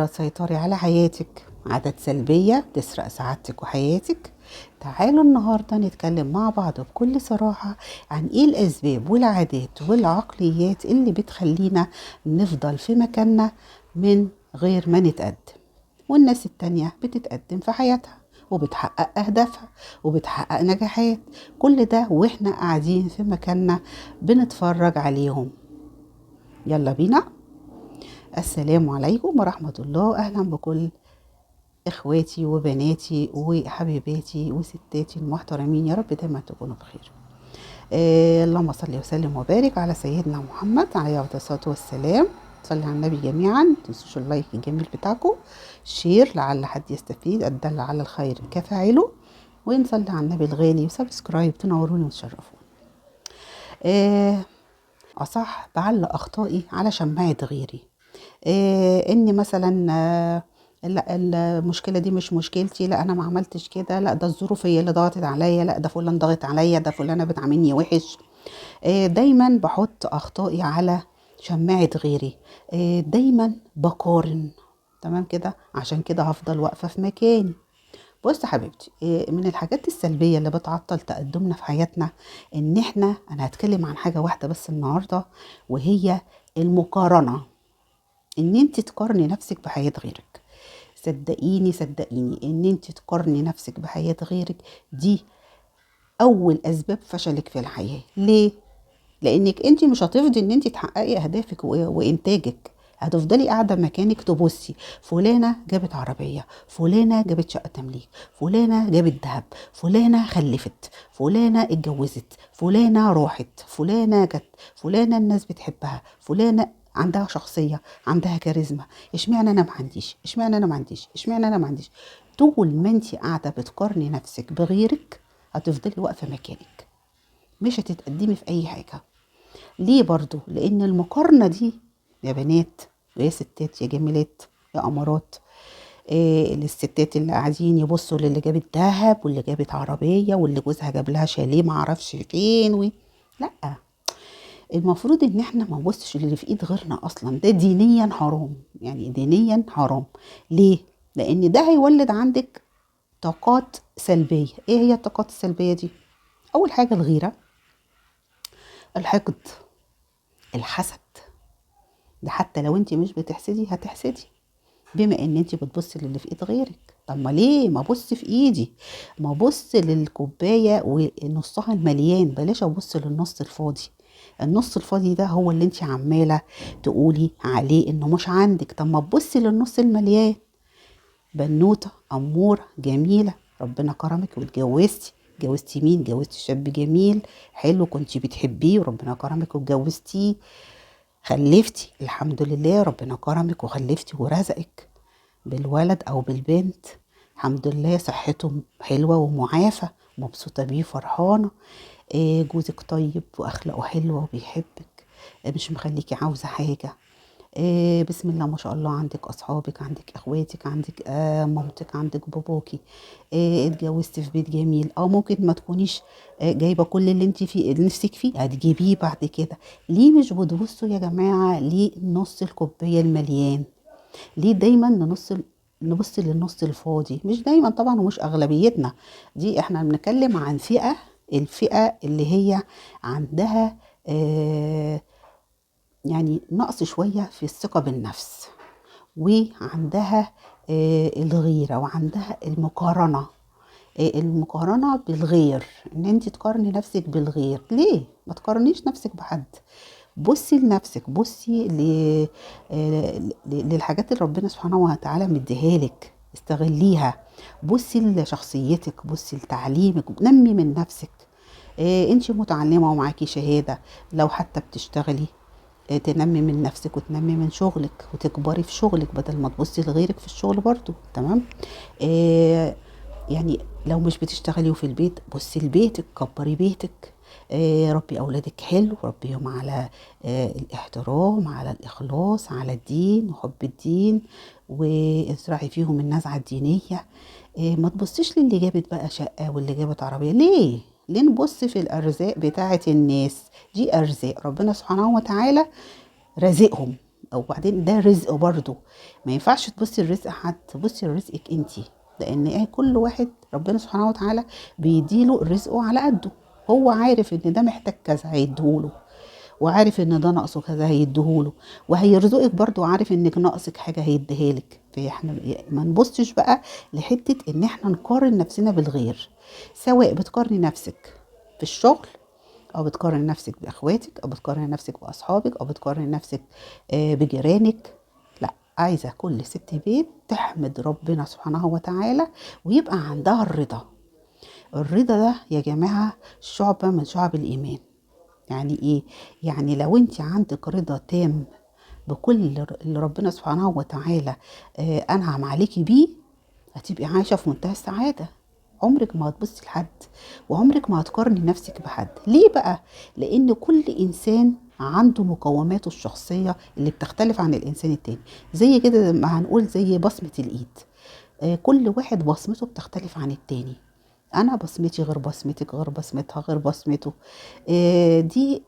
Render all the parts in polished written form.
تسيطري على حياتك، عادات سلبية تسرق سعادتك وحياتك. تعالوا النهاردة نتكلم مع بعض بكل صراحة عن ايه الأسباب والعادات والعقليات اللي بتخلينا نفضل في مكاننا من غير ما نتقدم، والناس التانية بتتقدم في حياتها وبتحقق أهدافها وبتحقق نجاحات، كل ده وإحنا قاعدين في مكاننا بنتفرج عليهم. يلا بينا. السلام عليكم ورحمة الله، أهلا بكل إخواتي وبناتي وحبيباتي وستاتي المحترمين، يا رب دايما تكونوا بخير. اللهم صل وسلم وبارك على سيدنا محمد عليه الصلاة والسلام. صلي على النبي جميعا، متنسوش ال like الجميل بتاعكم، share لعل حد يستفيد، الدل على الخير كفاعله، ونصلي على النبي الغالي، و subscribe تنوروني وتشرفوني. أصح بعلق أخطائي على شماعة غيري، إني مثلا لا المشكلة دي مش مشكلتي، لا أنا ما عملتش كده، لا ده الظروف هي اللي ضغطت عليا، لا ده فلان ضغط عليا، ده فلانة بتعاملني وحش. دايما بحط أخطائي على شماعة غيري، دايما بقارن، تمام كده، عشان كده هفضل واقفة في مكاني. بص يا حبيبتي، من الحاجات السلبية اللي بتعطل تقدمنا في حياتنا ان احنا، انا هتكلم عن حاجة واحدة بس النهاردة، وهي المقارنة، ان انت تقارني نفسك بحياة غيرك. صدقيني صدقيني ان انت تقارني نفسك بحياة غيرك دي اول اسباب فشلك في الحياة. ليه؟ لانك انت مش هتفضي ان انت تحققي اهدافك وانتاجك، هتفضلي قاعدة مكانك تبصي فلانه جابت عربية، فلانه جابت شقه تمليك، فلانه جابت ذهب، فلانه خلفت، فلانه اتجوزت، فلانه راحت، فلانه جت، فلانه الناس بتحبها، فلانه عندها شخصية، عندها كاريزما، اشمعنى انا ما عنديش، اشمعنى انا ما عنديش، اشمعنى انا ما عنديش. طول ما انت قاعدة بتقارني نفسك بغيرك هتفضلي واقفة مكانك، مش هتتقدمي في اي حاجة. ليه برضو؟ لان المقارنة دي يا بنات ويا ستات يا جميلات يا امارات، للستات اللي قاعدين يبصوا للي جابت ذهب واللي جابت عربية واللي جوزها جاب لها شاليه ما اعرفش فين لا، المفروض ان احنا ما نبصش للي في ايد غيرنا اصلا، ده دينيا حرام، يعني دينيا حرام. ليه؟ لان ده هيولد عندك طاقات سلبية. ايه هي الطاقات السلبية دي؟ اول حاجة الغيرة، الحقد، الحسد. ده حتى لو انت مش بتحسدي هتحسدي، بما ان انت بتبصي للي في ايد غيرك. طب ما ليه ما ابص في ايدي؟ ما ابص للكوبايه ونصها المليان، بلاش ابص للنص الفاضي. النص الفاضي ده هو اللي انت عماله تقولي عليه انه مش عندك. طب ما تبصي للنص المليان. بنوته اموره جميلة، ربنا كرمك واتجوزتي. اتجوزتي مين؟ اتجوزتي شاب جميل حلو كنتي بتحبيه وربنا كرمك واتجوزتيه. خلفتي الحمد لله ربنا كرمك وخلفتي ورزقك بالولد او بالبنت، الحمد لله صحته حلوة ومعافى، مبسوطة بيه فرحانة. جوزك طيب واخلاقه حلوة وبيحبك، مش مخليكي عاوزه حاجة. بسم الله ما شاء الله، عندك اصحابك، عندك اخواتك، عندك مامتك، عندك باباكي. اتجوزتي في بيت جميل، او ممكن ما تكونيش جايبه كل اللي انت فيه نفسك فيه، هتجيبيه بعد كده. ليه مش بتبصوا يا جماعة لنص الكوباية المليان؟ ليه دايما نبص للنص الفاضي؟ مش دايما طبعا ومش اغلبيتنا، دي احنا بنتكلم عن فئة، الفئة اللي هي عندها يعني نقص شوية في الثقة بالنفس، وعندها الغيرة، وعندها المقارنة، المقارنة بالغير، ان انت تقارني نفسك بالغير. ليه ما تقارنيش نفسك بحد؟ بصي لنفسك، بصي للحاجات اللي ربنا سبحانه وتعالى مديها لك، استغليها. بصي لشخصيتك، بصي لتعليمك، نمي من نفسك. انت متعلمة ومعاكي شهادة، لو حتى بتشتغلي تنمي من نفسك وتنمي من شغلك وتكبري في شغلك، بدل ما تبصي لغيرك في الشغل برضو، تمام؟ يعني لو مش بتشتغلي وفي البيت، بصي لبيتك، كبري بيتك، ربي أولادك حلو، ربيهم على الاحترام، على الإخلاص، على الدين وحب الدين، وازرعي فيهم النزعة الدينية. ما تبصيش للي جابت بقى شقة واللي جابت عربية. ليه؟ ليه نبص في الأرزاق بتاعة الناس؟ دي أرزاق ربنا سبحانه وتعالى رازقهم، وبعدين ده رزق برضو، ما ينفعش تبصي لرزق حد، تبصي لرزقك انتي، لان ايه، كل واحد ربنا سبحانه وتعالى بيديله رزقه على قده. هو عارف ان ده محتاج كذا هيديهوله، وعارف ان ده ناقصه كذا هيديهوله، وهيرزقك برضو عارف انك ناقصك حاجة هيديها لك. فاحنا ما نبصش بقى لحته ان احنا نقارن نفسنا بالغير، سواء بتقارني نفسك في الشغل، او بتقارن نفسك باخواتك، او بتقارن نفسك باصحابك، او بتقارن نفسك بجيرانك. لا، عايزه كل ست بيت تحمد ربنا سبحانه وتعالى ويبقى عندها الرضا. الرضا ده يا جماعة شعبه من شعب الايمان. يعني ايه؟ يعني لو انت عندك رضا تام بكل اللي ربنا سبحانه وتعالى انعم عليكي بيه، هتبقي عايشه في منتهى السعادة. عمرك ما هتبصي لحد، وعمرك ما هتقارني نفسك بحد. ليه بقى؟ لان كل انسان عنده مقوماته الشخصية اللي بتختلف عن الانسان التاني، زي كده ما هنقول زي بصمة الايد، كل واحد بصمته بتختلف عن التاني. انا بصمتي غير بصمتك، غير بصمتها، غير بصمته. دي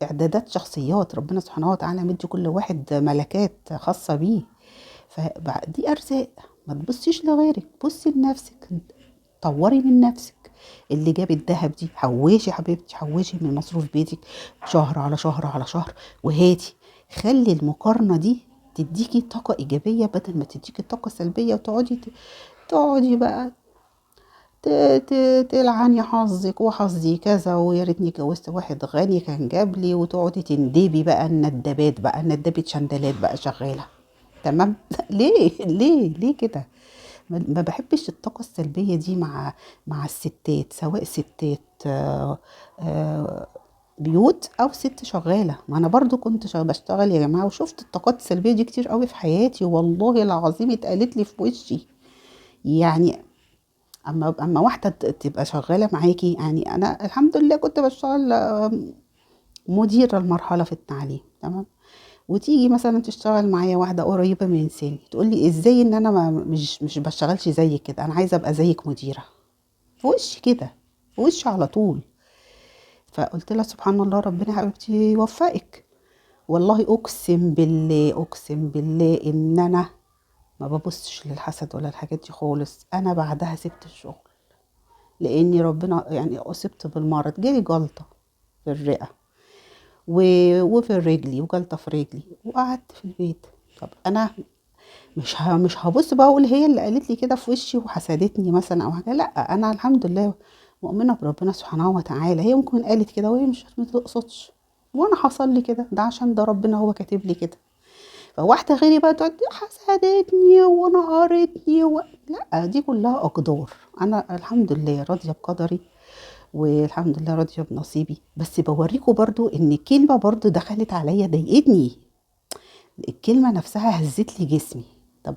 اعدادات شخصيات، ربنا سبحانه وتعالى مدي كل واحد ملكات خاصة بيه، فدي ارزاق. ما تبصيش لغيرك، بصي لنفسك، طوري من نفسك. اللي جاب الذهب دي حوشي يا حبيبتي، حوشي من مصروف بيتك شهر على شهر على شهر وهاتي. خلي المقارنة دي تديكي طاقة إيجابية بدل ما تديكي طاقة سلبية، وتقعدي تقعدي بقى تلعني حظك وحظي كذا، ويا ريتني اتجوزت واحد غني كان جاب لي، وتقعدي تندبي بقى الندبات بقى، الندبة شندلات بقى شغالة. تمام؟ ليه؟ ليه؟ ليه كده؟ ما بحبش الطاقة السلبية دي مع الستات، سواء ستات بيوت أو ست شغالة. ما أنا برضو كنت بشتغل يا جماعة، وشفت الطاقات السلبية دي كتير قوي في حياتي، والله العظيم اتقالت لي في وشي. أما واحدة تبقى شغالة معاكي، أنا الحمد لله كنت بشتغل مديرة المرحلة في التعليم، تمام، وتيجي مثلا تشتغل معايا واحدة قريبة من سني تقول لي ازاي ان انا مش بشتغلش زيك كده، انا عايزة ابقى زيك مديرة، في وشي كده، في وشي على طول. فقلت لها سبحان الله، ربنا حبيبتي يوفقك. والله اقسم بالله، اقسم بالله ان انا ما ببصش للحسد ولا الحاجات دي خالص. انا بعدها سبت الشغل، لاني ربنا اصبت بالمرض، جالي جلطة في الرئة وفي رجلي، وجلطة في رجلي، وقعدت في البيت. طب انا مش هبص بقى اقول هي اللي قالت لي كده في وشي وحسدتني مثلا او حاجة، لا، انا الحمد لله مؤمنة بربنا سبحانه وتعالى. هي ممكن قالت كده وهي مش ما تقصدش، وانا حصل لي كده ده عشان ده ربنا هو كاتب لي كده. فواحدة غيري بقى تقعد حسدتني ونقرتني لا، دي كلها اقدار. انا الحمد لله راضية بقدري، والحمد لله راضية بنصيبي. بس بوريكم برضو ان الكلمة برضو دخلت عليا ضايقتني، الكلمة نفسها هزت لي جسمي. طب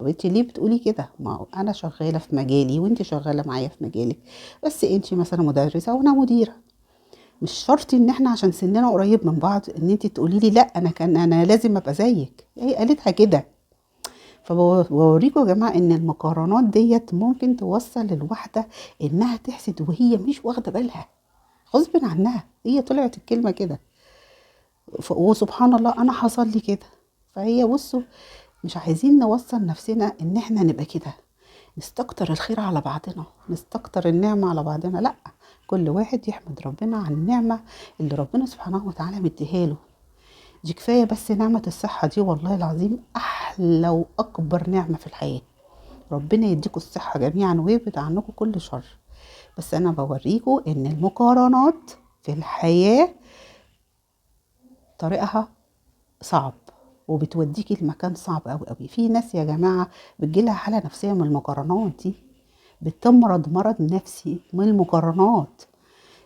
انت ليه بتقولي كده؟ ما هو انا شغالة في مجالي وانت شغالة معايا في مجالك، بس انت مثلا مدرسه وانا مديره، مش شرط ان احنا عشان سننا قريب من بعض ان انت تقولي لي لا انا لازم ابقى زيك. هي قالتها كده. فبوريكم يا جماعة ان المقارنات ديت ممكن توصل للواحده انها تحسد وهي مش واخده بالها، غصب عنها هي طلعت الكلمة كده. وسبحان الله انا حصل لي كده. فهي بصوا، مش عايزين نوصل نفسنا ان احنا نبقى كده، نستكتر الخير على بعضنا، نستكتر النعمة على بعضنا. لا، كل واحد يحمد ربنا على النعمة اللي ربنا سبحانه وتعالى مديها له. دي كفاية بس نعمة الصحة دي، والله العظيم أحلى وأكبر نعمة في الحياة. ربنا يديكم الصحة جميعا ويبعد عنكم كل شر. بس أنا بوريكم إن المقارنات في الحياة طريقها صعب، وبتوديكي لمكان صعب أوي أوي. في ناس يا جماعة بتجيلها حالة نفسية من المقارنات دي، بتمرض مرض نفسي من المقارنات،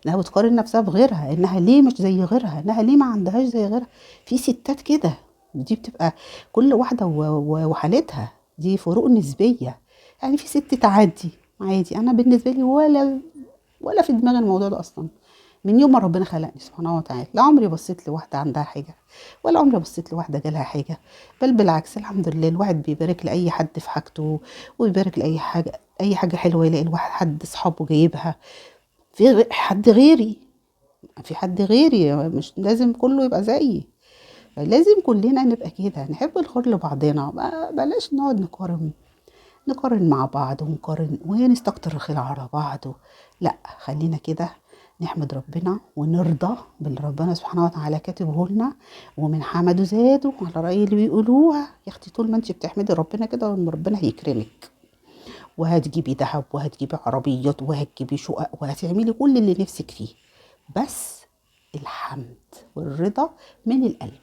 انها بتقارن نفسها بغيرها، انها ليه مش زي غيرها، انها ليه ما عندهاش زي غيرها. في ستات كده، دي بتبقى كل واحدة وحالتها، دي فروق نسبية. في ست تعدي عادي، انا بالنسبة لي ولا في دماغي الموضوع ده اصلا من يوم ما ربنا خلقني سبحانه وتعالى. لا عمري بصيت لواحدة عندها حاجة، ولا عمري بصيت لواحدة جالها حاجة، بل بالعكس الحمد لله الواحد بيبارك لأي حد في حاجته، ويبارك لأي حاجة، أي حاجة حلوة يلاقي الواحد حد صحابه جايبها. في حد غيري، في حد غيري، مش لازم كله يبقى زيي. فلازم كلنا نبقى كده، نحب الخير لبعضنا، بلاش نقعد نقارن مع بعض ونقارن ونستكتر الخير على بعض. لا، خلينا كده نحمد ربنا ونرضى باللي ربنا سبحانه وتعالى كاتبه لنا، ومن حمده زاده على رأي اللي بيقولوها. يا اختي طول ما انت بتحمدي ربنا كده ربنا هيكرمك، وهتجيبي ذهب وهتجيبي عربيات وهتجيبي شقق وهتعملي كل اللي نفسك فيه، بس الحمد والرضا من القلب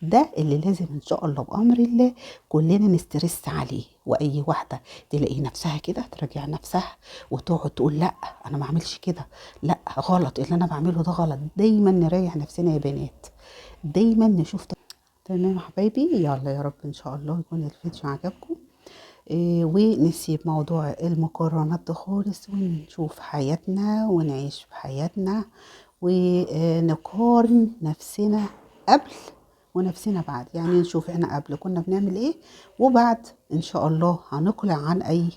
ده اللي لازم ان شاء الله بامر الله كلنا نسترس عليه. واي واحدة تلاقي نفسها كده تراجع نفسها وتقعد تقول لا انا ما اعملش كده، لا غلط اللي انا بعمله ده غلط. دايما نريح نفسنا يا بنات، دايما نشوف. تمام يا حبايبي، يلا يا رب ان شاء الله يكون الفيديو عجبكم، ونسيب موضوع المقارنات ده خالص، ونشوف حياتنا ونعيش في حياتنا، ونقارن نفسنا قبل ونفسنا بعد. يعني نشوف احنا قبل كنا بنعمل ايه، وبعد ان شاء الله هنقلع عن اي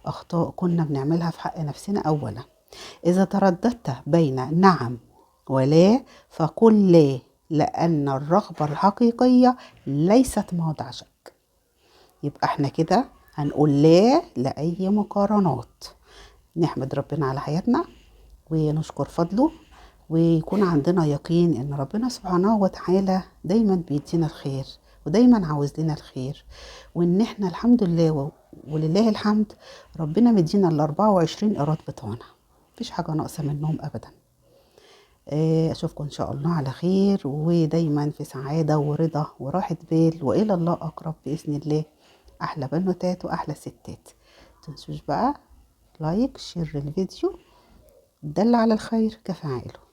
اخطاء كنا بنعملها في حق نفسنا. اولا، اذا ترددت بين نعم ولا فقل لا، لان الرغبة الحقيقية ليست موضع شك. يبقى احنا كده هنقول لا لأي مقارنات، نحمد ربنا على حياتنا ونشكر فضله، ويكون عندنا يقين ان ربنا سبحانه وتعالى دايما بيدينا الخير ودايما عاوز لنا الخير، وان احنا الحمد لله ولله الحمد ربنا مدينا ال 24 قيراط بتوعنا، مفيش حاجة ناقصة منهم ابدا. اشوفكم ان شاء الله على خير، ودايما في سعادة ورضا وراحة بال، والى الله اقرب باذن الله. احلى بنوتات واحلى ستات. متنسوش بقى like share الفيديو، دل على الخير كفاعله.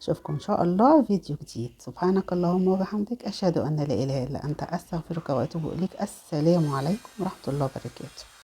اشوفكم ان شاء الله فيديو جديد. سبحانك اللهم وبحمدك، اشهد ان لا اله الا انت، استغفرك واتوب اليك. السلام عليكم ورحمة الله وبركاته.